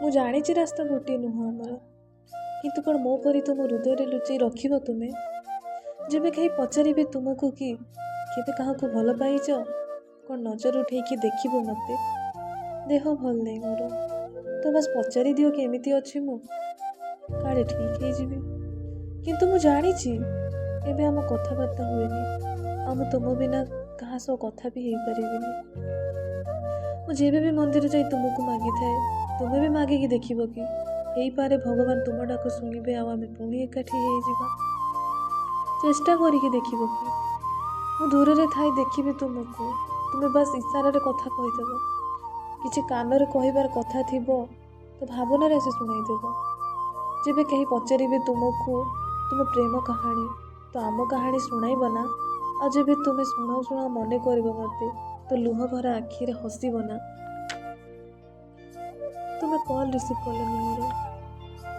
ମୁଁ ଜାଣିଛି ରାସ୍ତା ଗୋଟିଏ ନୁହଁ ଆମର, କିନ୍ତୁ କ'ଣ ମୋ ପରି ତୁମ ହୃଦୟରେ ଲୁଚେଇ ରଖିବ ତୁମେ? ଯେବେ କେହି ପଚାରିବେ ତୁମକୁ କି କେବେ କାହାକୁ ଭଲ ପାଇଛ, କ'ଣ ନଜର ଉଠେଇକି ଦେଖିବ ମୋତେ? ଦେହ ଭଲ ନାହିଁ ମୋର, ତ ବାସ୍ ପଚାରି ଦିଅ କେମିତି ଅଛି ମୁଁ, କାଳେ ଠିକ୍ ହେଇଯିବି। କିନ୍ତୁ ମୁଁ ଜାଣିଛି ଏବେ ଆମ କଥାବାର୍ତ୍ତା ହୁଏନି, ଆଉ ମୁଁ ତୁମ ବିନା କାହା ସହ କଥା ବି ହେଇପାରିବିନି। ମୁଁ ଯେବେ ବି ମନ୍ଦିର ଯାଇ ତୁମକୁ ମାଗିଥାଏ, ତୁମେ ବି ମାଗିକି ଦେଖିବ କି? ହେଇପାରେ ଭଗବାନ ତୁମ ଡାକ ଶୁଣିବେ ଆଉ ଆମେ ପୁଣି ଏକାଠି ହେଇଯିବା। ଚେଷ୍ଟା କରିକି ଦେଖିବ କି? ମୁଁ ଦୂରରେ ଥାଇ ଦେଖିବି ତୁମକୁ, ତୁମେ ବାସ୍ ଇଶାରାରେ କଥା କହିଦେବ। କିଛି କାନରେ କହିବାର କଥା ଥିବ ତ ଭାବନାରେ ଆସି ଶୁଣାଇଦେବ। ଯେବେ କେହି ପଚାରିବେ ତୁମକୁ ତୁମ ପ୍ରେମ କାହାଣୀ, ତ ଆମ କାହାଣୀ ଶୁଣାଇବ ନା? ଆଉ ଯେବେ ତୁମେ ଶୁଣାଉ ଶୁଣାଉ ମନେ କରିବ ମୋତେ, ତ ଲୁହ ଭରା ଆଖିରେ ହସିବ ନା? ତୁମେ କଲ୍ ରିସିଭ୍ କଲନି ମୋର।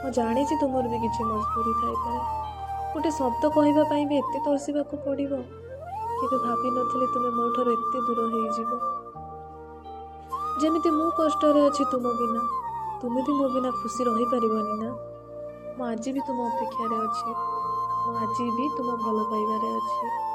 ମୁଁ ଜାଣିଛି ତୁମର ବି କିଛି ମଜବୁରି ଥାଇପାରେ। ଗୋଟେ ଶବ୍ଦ କହିବା ପାଇଁ ବି ଏତେ ତରସିବାକୁ ପଡ଼ିବ? କେବେ ଭାବିନଥିଲି ତୁମେ ମୋ ଠାରୁ ଏତେ ଦୂର ହେଇଯିବ। ଯେମିତି ମୁଁ କଷ୍ଟରେ ଅଛି ତୁମ ବିନା, ତୁମେ ବି ମୋ ବିନା ଖୁସି ରହିପାରିବନି ନା? ମୁଁ ଆଜି ବି ତୁମ ଅପେକ୍ଷାରେ ଅଛି, ମୁଁ ଆଜି ବି ତୁମ ଭଲ ପାଇବାରେ ଅଛି।